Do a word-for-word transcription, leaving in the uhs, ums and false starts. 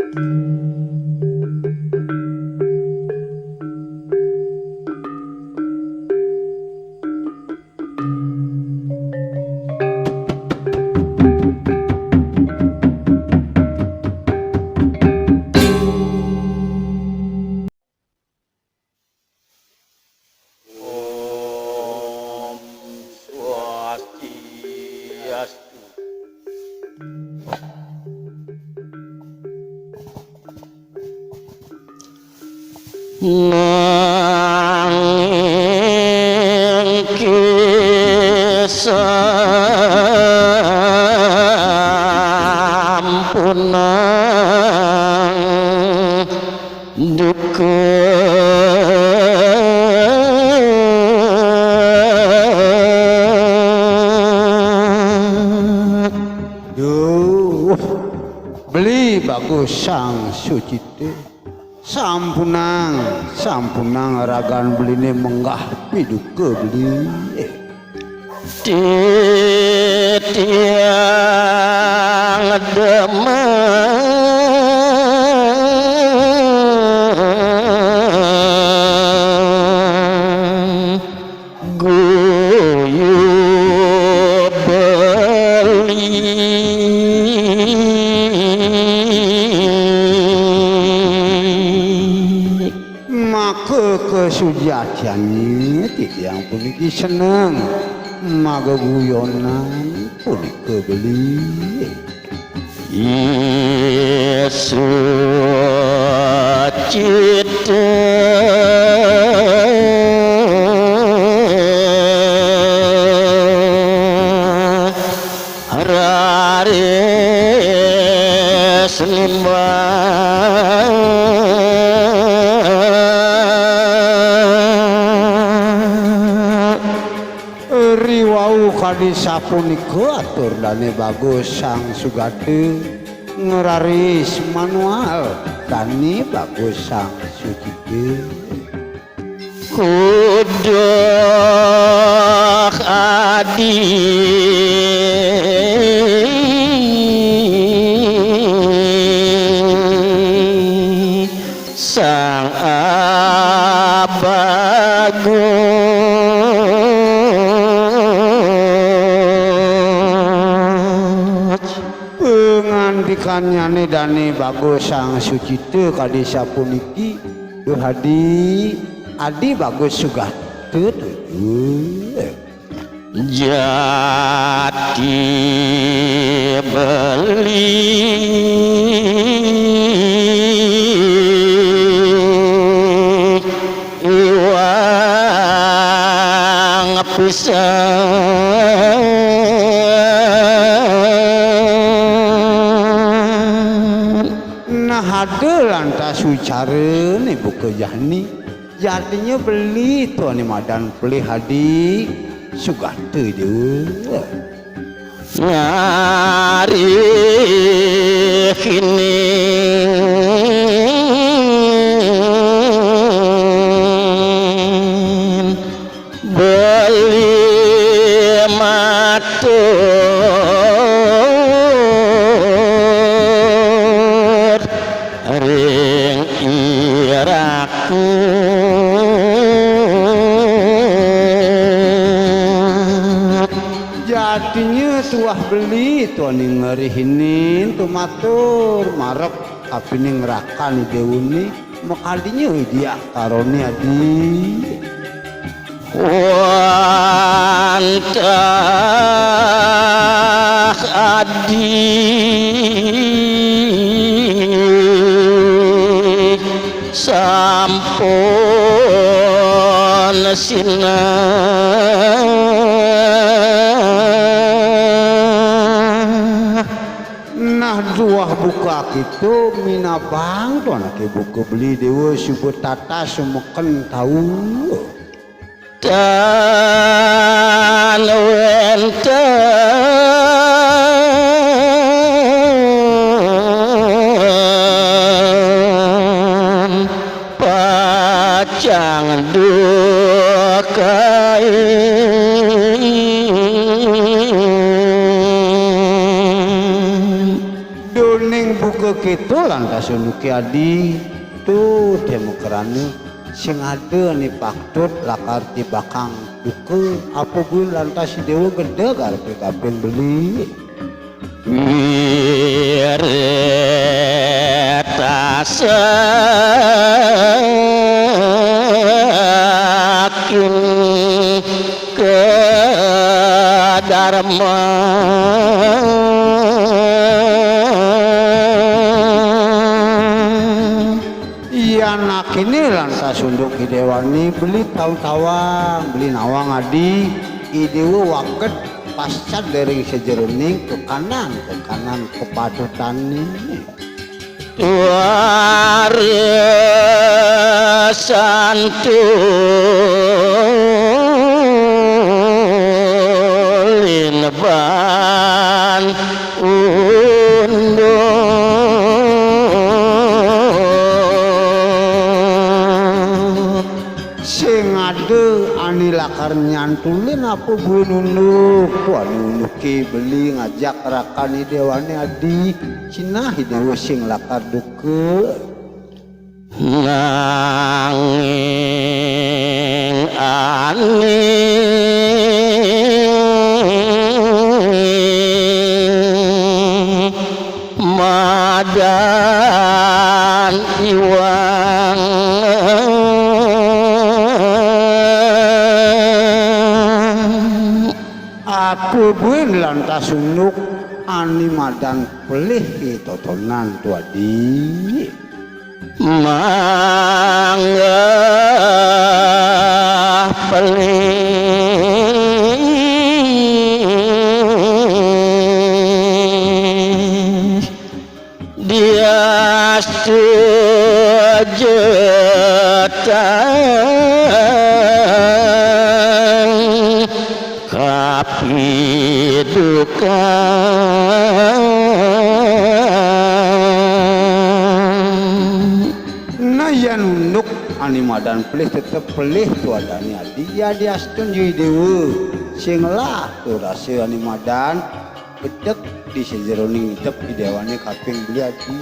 Om Swastiastu. Nanging kisampunang duka. Duh, beli bagus Sang Sucita. Sampunang, sampunang ragan beliné menggah piduka beli. Titiang demen guyu beli. Maka kasujatiané titiang puniki seneng mageguyonan punika beli. Yesus cita raris nimbang. Riwau kadi sapunika atur Dané Bagus Sang Sugata, ngraris manual Dané Bagus Sang Sucita. Kuduh adi Sang Abagus. Pangandikannyané Dané Bagus Sang Sucita kadi sapuniki, duh adi, adi Bagus Sugata tuju. Jati beli iwang pisan. Nah, ada lantas wicarané buka jani. Jatinya beli to ané madan pelih adi Sugata Déwa. Ngarihinin beli matur ring iraku. Jatinya tuah beli to ané ngarihinin tumatur marep apining rakan Ida Déwané, makadinya Ida Déwané adi. Wantah adi sampun sinah. Nah, duah buka kita minabang to anaké buka beli Déwa suba tatas sumeken tau. Tan wénten pacang dukain. Duning Duka kéto lantas unduké adi, tuh déwa makrana, sing ada ané patut lakar tibakang duka, apa buin lantas i déwa gedeg arepé kaping beli. Yan akéné lantas unduk i déwané beli tau-tawang, beli nawang adi, i déwa waged pascad ring sajeroning kekanan-kekanan kapatutané. Sing ada ané lakar nyantulin apa buin unduk, ané unduké beli ngajak rakan i déwané adi, sinah i déwa sing lakar duka. Apa buin lantas unduk ané madan pelih i totonan tuh adi. Nah, yan unduk ané madan pelih tetep pelih tuh adané adi, ya diastun jui déwa. Sing lah tuh rasa ané madan gedeg di sajeroning idep i déwané kaping beli adi.